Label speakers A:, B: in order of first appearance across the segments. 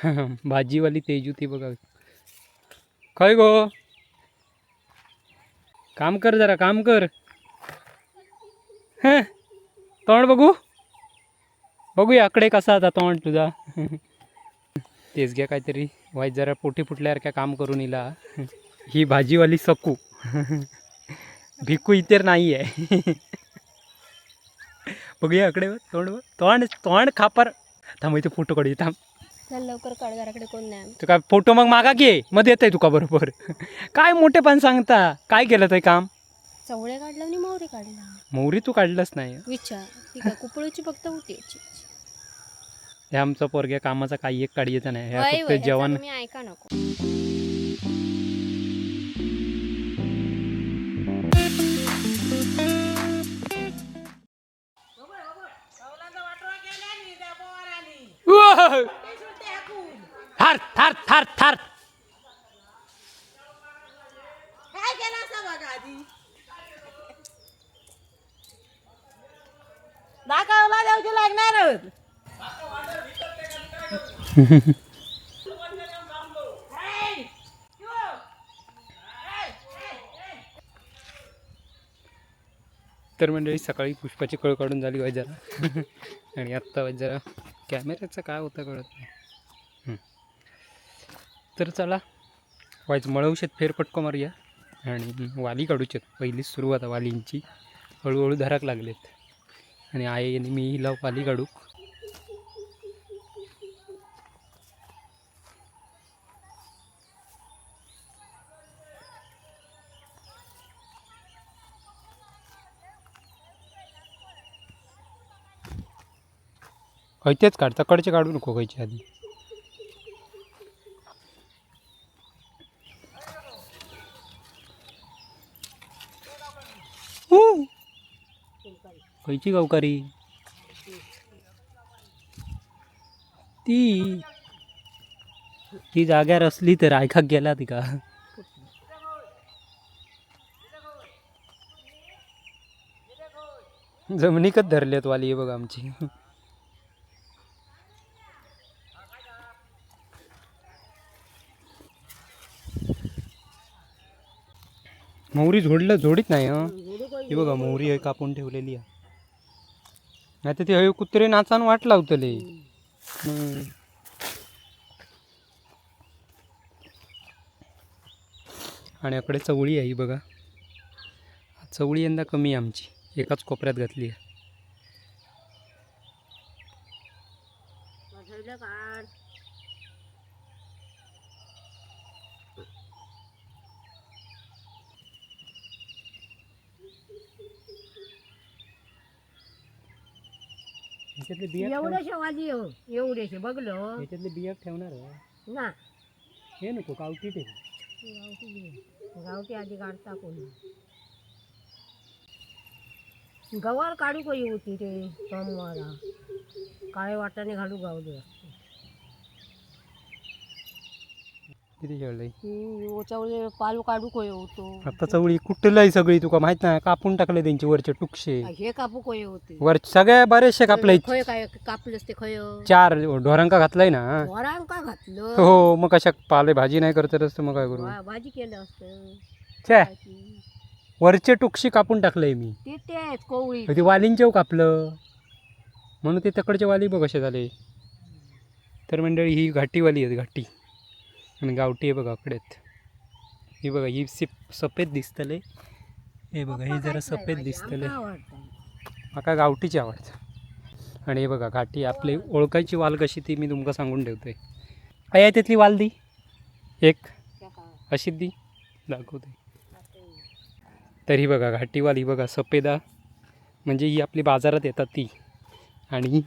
A: भाजीवाली तेजू ती बघा. खय गो, काम कर जरा, काम कर. हं, तोंड बघू बघूया आकडे कसा आता तोंड तुझा. तेच घ्या काहीतरी वाईट जरा पोटी फुटल्यासारख्या काम करून इला. ही भाजीवाली सकू भिकू इतर नाही आहे. बघूया आकडे बघ, तोंड बघ, तोंड तोंड खापर. थांब इथे फोटो काढू, थांब.
B: चल लवकर काढ, घराकडे कोण नाही.
A: तुका फोटो मग मागा की मग येतंय तुका बरोबर. काय मोठे पण सांगता, काय केलं ते काम?
B: चवळे काढला आणि मोहरी काढला.
A: मोहरी तू काढलंच नाही.
B: विचार ती काय कुपळीची फक्त होती याची.
A: हे आमचं पोरग्या कामाचा काही एक काढायचं नाही. ह्या
B: वय,
A: फक्त
B: वय, ह्याचा
A: जेवण.
B: तुम्ही ऐका नको.
A: उह! थार थार थार थार.
C: काय केलं असं बघा आधी दाखवला द्यायची लागणार.
A: तर मंडळी सकाळी पुष्पाची कळ काढून झाली वाय जरा आणि आत्ता वाय जरा कॅमेऱ्याचं काय होतं कळत नाही. हं. तर चला वाईज मळवशेत फेरफटको मारूया आणि वाली काढूचेत. पहिलीच सुरुवात आहे वालींची, हळूहळू धराक लागलेत. आणि आई आणि मी हिला वाली काढू. खयतेच काढ, तकडचे काढू नको खयचे आधी. खयची गावकारी ती? ती जाग्यार असली तर ऐकाक गेला तिका. जमिनीकच धरलेत वाली हे बघा आमची. मोहरी झोडलं झोडीत नाही हं. ही बघा मोहरी आहे कापून ठेवलेली आहे. नाही तर ते हय कुत्रे नाचान वाट लावतले. हम्म. आणि इकडे चवळी आहे ही बघा. चवळी यंदा कमी आहे आमची, एकाच कोपऱ्यात घातली आहे. ह्याच्यातले बिया
C: एवढ्याशा वाली हो, एवढ्याशे बघलो.
A: ह्याच्यातले बिया ठेवणार आहे.
C: ना.
A: हे नको, गावठी ठेव.
C: गावठी आधी काढता कोणी गवार काढू कोई होती ते सोमवारा काळे वाटाणे घालू गावले.
A: किती जेवलंय?
C: चवळे पालू काढू कोय होतो.
A: आता चवळी कुठलाही सगळी तुका माहित नाही, कापून टाकले त्यांचे वरचे टुकशे.
C: हे कापू कोय होते.
A: वर सगळे बरेचसे कापले.
C: खय काय कापलंस ते खय?
A: चार ढोरांका घातलाय ना.
C: वरांका घातलं.
A: हो मग कशा पाले भाजी नाही करत तर मग काय करू?
C: भाजी केलं असतं.
A: छे, वरचे टुकशी कापून टाकलंय मी.
C: ते तेच कोवळी.
A: ते वालींचेव कापलं म्हणून ते तकडचे वाली बघ कसे झाले. तर मंडळी ही घाटीवाली आहे, घाटी आणि गावठी आहे बघा कडेत. ही बघा ही सिप सफेद दिसतले. हे बघा ही जरा सफेद दिसतले. माका गावठीची आवडतं. आणि हे बघा घाटी आपली ओळखायची वाल कशी ती मी तुमका सांगून ठेवतोय. आई त्यातली वाल दी एक, अशी दी दाखवते. तर ही बघा घाटीवाल, ही बघा सफेदा, म्हणजे ही आपली बाजारात येतात ती. आणि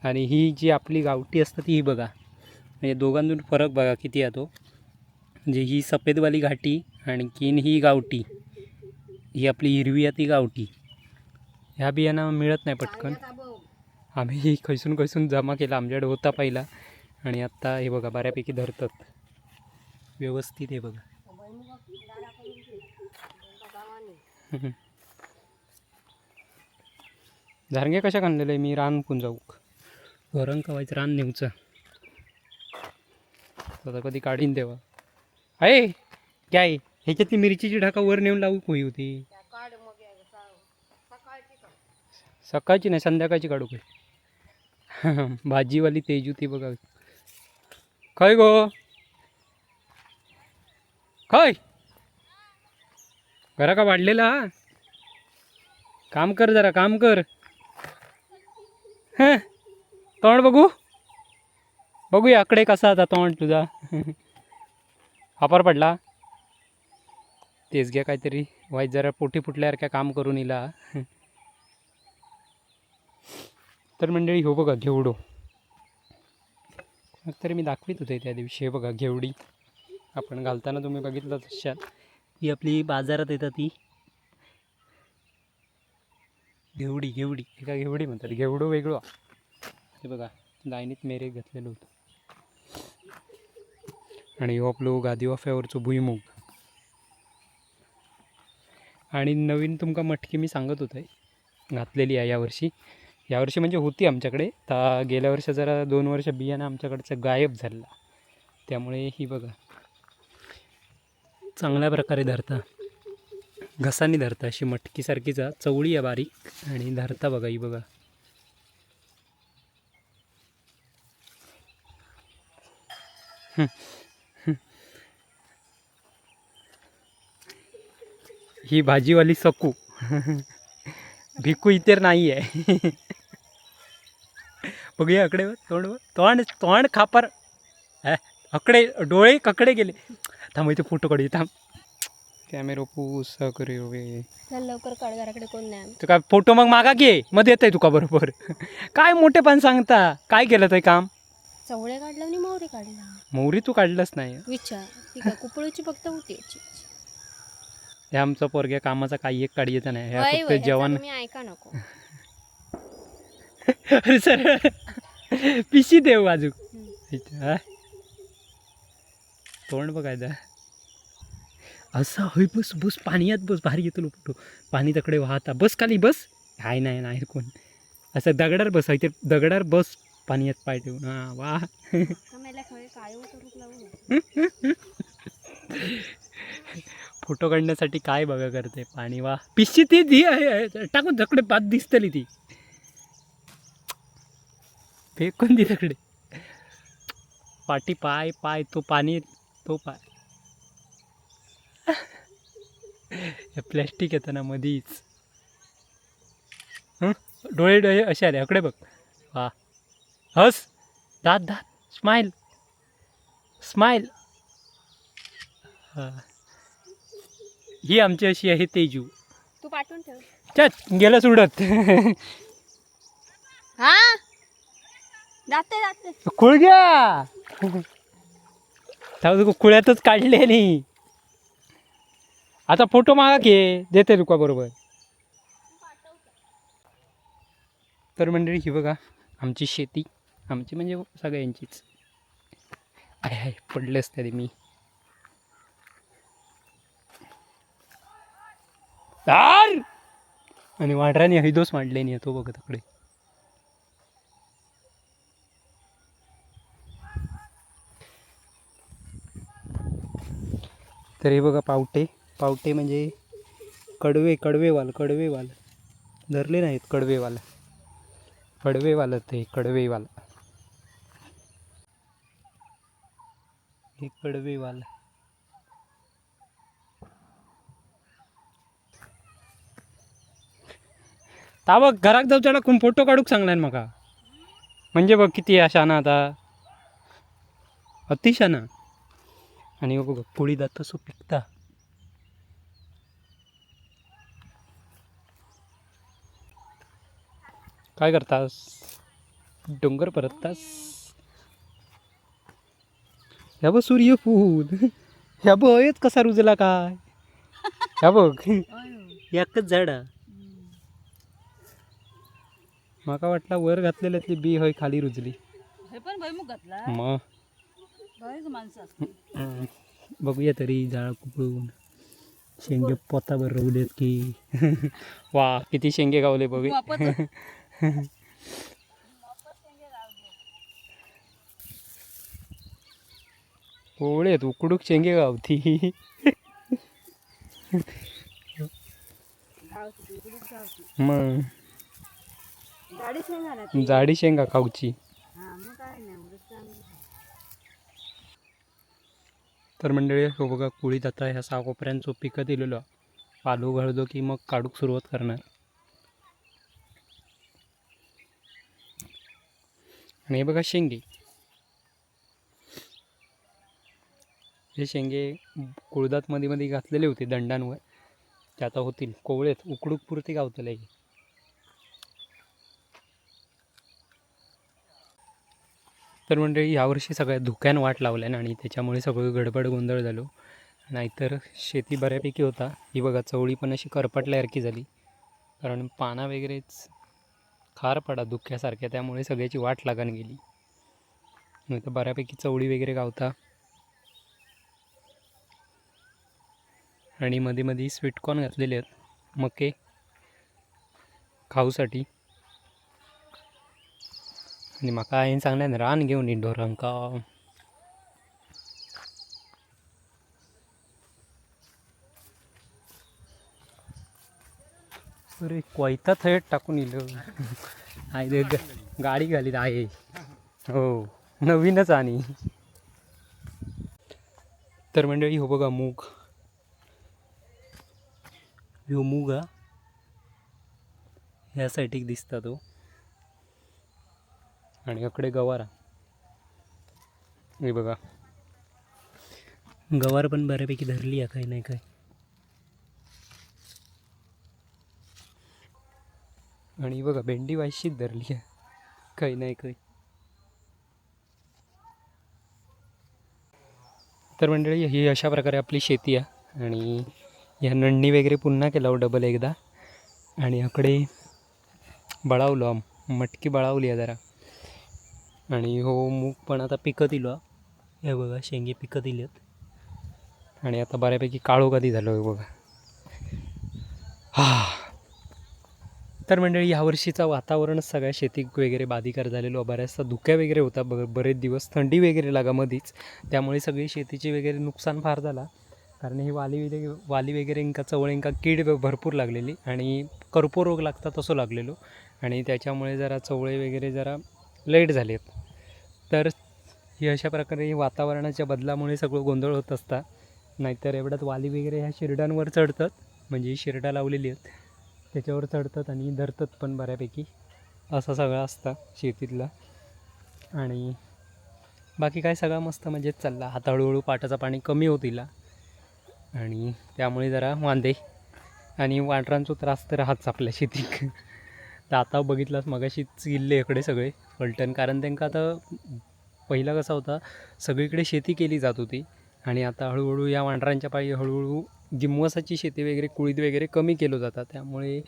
A: आणि ही जी आपली गावठी असतात ती ही बघा, म्हणजे दोघांतून फरक बघा किती आहे तो. म्हणजे ही सफेदवाली घाटी आणखीन ही गावठी, ही आपली हिरवी आहे ती गावठी. ह्या बियाणं मिळत नाही पटकन. आम्ही खैसून खैसून जमा केला, आमच्याकडे होता पहिला. आणि आत्ता हे बघा बऱ्यापैकी धरतात व्यवस्थित. हे बघा झारंग्या कशा आणलेलं आहे मी रान कोण जाऊक. घरांक व्हायचं रान नेवचं. आता कधी काढीन तेव्हा. अये काय ह्याच्यातली मिरचीची ढाका वर नेऊन लावू होई होती. सकाळची नाही, संध्याकाळची काढू काय. भाजीवाली तेजू ती बघा. खय गो खय घरा का वाढलेला. काम कर जरा, काम कर. हं तोंड बघू, बघूया आकडे कसा आता तोंड तुझा. हापार पडला. तेच घ्या काहीतरी वाईट जरा पोटी फुटल्यासारख्या काम करून इला. तर मंडळी हो बघा घेवडो. तरी मी दाखवित होते त्या दिवशी. हे बघा घेवडी आपण घालताना तुम्ही बघितलं असाल. ही आपली बाजारात येतात ती घेवडी. घेवडी एका घेवडी म्हणतात, घेवडो वेगळं. हे बघा लाईनीत मेरे घातलेलं होतं. आणि हो आपलो गादी वाफ्यावरचो भुईमुग. आणि नवीन तुमका मटकी मी सांगत होते घातलेली आहे यावर्षी. यावर्षी म्हणजे होती आमच्याकडे, तर गेल्या वर्षी जरा 2 वर्ष बियाणं आमच्याकडचं गायब झालं, त्यामुळे ही बघा चांगल्या प्रकारे धरता, घसानी धरता अशी मटकीसारखीच चवळी आहे बारीक आणि धरता बघा ही बघा. ही भाजीवाली सकू भिकू इतर नाही आहे. बघूया अकडे बघ, तोंड बघ, तोंड तोंड खापर अकडे डोळे ककडे गेले. थांब इथे फोटो काढू, थांब. कॅमेरो पूस करे वे.
B: चल लवकर काढ, घराकडे कोण नाही
A: तू काय फोटो मग मागा की मध्ये येत आहे तुका बरोबर. काय मोठे पण सांगता काय केलं ते काम.
B: चवळे काढला आणि मोहरी काढला.
A: मोहरी तू काढलंच नाही.
B: विचार ती काय कुपळूची फक्त होती याची.
A: हे आमचं पोरग्या कामाचा काही एक काढी येत नाही. ह्या
B: वय,
A: फक्त
B: वय, ह्याचं
A: जेवण.
B: तुम्ही ऐका नको.
A: अरे सर पिशी देऊ बाजू. हा? तोंड बघायचा असा होय. बस बस पाण्यात बस, भारी येतो फोटो. पाणी तकडे वाहता, बस खाली बस. हाय नाही नाही कोण असं दगडार बस, ते दगडार बस पाण्यात पाय ठेवून. हां वा.
B: मला खळे काळे करूक लावू.
A: फोटो काढण्यासाठी काय बघा करते पाणी वा. पिशी ती दी आहे टाकून तकडे पात दिसतली ती फेकून दी तकडे पाटी पाय पाय तो पाणी तो पाय. हे प्लॅस्टिक येतं ना मधीच. हं डोळे डोळे असे आले अकडे बघ. वा हस दात दात स्माईल स्माईल. हां ही आमची अशी आहे तेजू.
B: तू पाठवून ठेव.
A: चल गेलं सोडत.
B: हा जाते जाते.
A: कुळग्या तुका कुळ्यातच काढले नाही. आता फोटो मागा की देते तुका बरोबर. तर मंडळी ही बघा आमची शेती, आमची म्हणजे सगळ्यांचीच. आहे आहे पडले असते मी. दार आणि वाढराने हैदोस मांडले नाही तो बघा तिकडे. तर हे बघा पावटे, पावटे म्हणजे कडवे, कडवेवाल, कडवेवाल धरले नाहीत. कडवेवाल, कडवेवाल ते कडवेवाल, हे कडवेवाल. ता बघ घराक जाऊच्या कोण फोटो काढूक सांगल्यान म्हाका. म्हणजे बघ किती शाना आता, अति शाना. आणि बघ पोळी दात असो पिकता. काय करतास डोंगर परततास. ह्या बघ सूर्यफूल, ह्या बघ हेच कसा रुजला काय. ह्या बघ एकच झाड. माका वाटला वर घातलेल्यातली बी हय खाली रुजली.
D: हे पण भुईमुग घातला.
A: मग
D: बरेच माणसं असतात.
A: बघूया तरी झाड कुपळून शेंगे पोताभर रवलेत की. वा किती शेंगे गावले बघूया.
D: वापस
A: कोवळे आहेत, उकडूक शेंगे गावती.
D: गावठी उकडूक गावठी.
A: मग
D: जाडी शेंगा ना ती.
A: जाडी शेंगा खाऊची.
D: हा मग काय नाही, उलट चांगली.
A: तर मंडळी हो बघा कुळीत आता ह्या सहा कोपऱ्यांचो पिकं दिलेलो. पालू घालतो की मग काढूक सुरुवात करणार. आणि हे बघा शेंगे, हे शेंगे कुळदात मध्ये मध्ये घातलेले होते दंडांवर, ते आता होतील कोवळेत, उकडूक पुरते गावतले हे. तर मंडळी यावर्षी सगळ्या धुक्यान वाट लावल्यान आणि त्याच्यामुळे सगळं गडबड गोंधळ झालो, नाहीतर शेती बऱ्यापैकी होता. ही बघा चवळी पण अशी करपटल्यासारखी झाली, कारण पाना वगैरेच खार पडा धुक्यासारख्या, त्यामुळे सगळ्याची वाट लागान गेली. नाही तर बऱ्यापैकी चवळी वगैरे गावता. आणि मध्ये मध्ये स्वीटकॉर्न घातलेले आहेत मके खाऊसाठी. आणि म्हाका हांवें सांगलें रान घेवन ही ढोरांका. अरे कोयता थंय टाकून इलो आहे गाडी घालीत आहे. हो नवीनच. आणि तर मंडळी हो बघा मूग, ह्यो मूग हा ह्या साईडीक दिसता तो. आणि इकडे गवार, हे बघा गवार पण बऱ्यापैकी धरली आहे काही नाही काय. आणि बघा भेंडी वायशीच धरली आहे काही नाही काही. तर मंडळी ही अशा प्रकारे आपली शेती आहे. आणि ह्या नडणी वगैरे पुन्हा केला डबल एकदा. आणि इकडे बळावलो मटकी बळावली आहे जरा. आणि हो मूग पण आता पिकत इलो, हे बघा शेंगे पिकत इलेत. आणि आता बऱ्यापैकी काळो कधी झालो हे बघा. हा तर मंडळी ह्या वर्षीचा वातावरणच सगळ्या शेतीक वगैरे बाधिकार झालेलो. बऱ्याचसा धुक्या वगैरे होता बरेच दिवस, थंडी वगैरे लागा मधीच, त्यामुळे सगळी शेतीची वगैरे नुकसान फार झाला. कारण ही वाली वगैरे वाली वगैरे इंका चवळींका कीड भरपूर लागलेली आणि करपो रोग लागता तसं लागलेलो, आणि त्याच्यामुळे जरा चवळे वगैरे जरा लेट झालेत. तर ही अशा प्रकारे वातावरणाच्या बदलामुळे सगळं गोंधळ होत असता. नाहीतर एवढ्यात वाली वगैरे ह्या शिरडांवर चढतात, म्हणजे शिरडा लावलेली आहेत त्याच्यावर चढतात आणि धरतात पण बऱ्यापैकी, असं सगळं असतं शेतीतलं. आणि बाकी काय सगळं मस्त मजेत चाललं. आता हळूहळू पाटाचं पाणी कमी होत आणि त्यामुळे जरा वांदे आणि वांडरांचा त्रास तर हाच आपल्या शेतीक. तर आता बघितलास मगाशीच इल्ले इकडे सगळे फलटण, कारण त्यांका आता पहिला कसा होता सगळीकडे शेती केली जात होती, आणि आता हळूहळू या वांडरांच्या पायी हळूहळू गिमवसाची शेती वगैरे कुळीत वगैरे कमी केलं जातात. त्यामुळे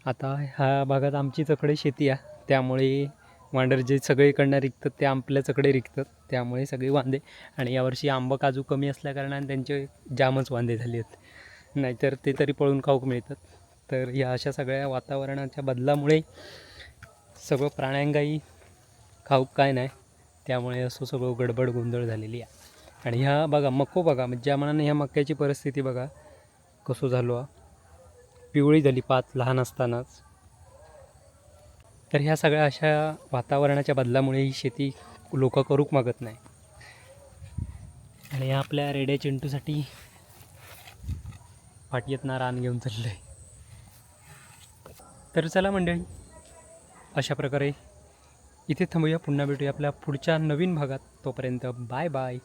A: आता ह्या भागात आमची चकडे शेती आहे, त्यामुळे वांडर जे सगळीकडनं रिकतात ते आपल्याचकडे रिकतात, त्यामुळे सगळे वांदे. आणि यावर्षी आंबा काजू कमी असल्याकारणाने त्यांचे जामच वांदे झाले आहेत, नाहीतर ते तरी पळून खाऊक मिळतात. तर ह्या अशा सगळ्या वातावरणाच्या बदलामुळे सगळं प्राण्यांगाई खाऊक काय नाही, त्यामुळे असं सगळं गडबड गोंधळ झालेली आहे. आणि ह्या बघा मको बघा, म्हणजे ज्या मनाने ह्या मक्याची परिस्थिती बघा कसं झालो हा. पिवळी झाली पात लहान असतानाच. तर ह्या सगळ्या अशा वातावरणाच्या बदलामुळे ही शेती लोकं करूक मागत नाही. आणि ह्या आपल्या रेड्या चिंटूसाठी फाटयेतनं रान घेऊन चाललं आहे. तर चला मंडळी अशा प्रकारे इथे थांबूया, पुन्हा भेटूया आपल्या पुढच्या नवीन भागात. तोपर्यंत बाय बाय.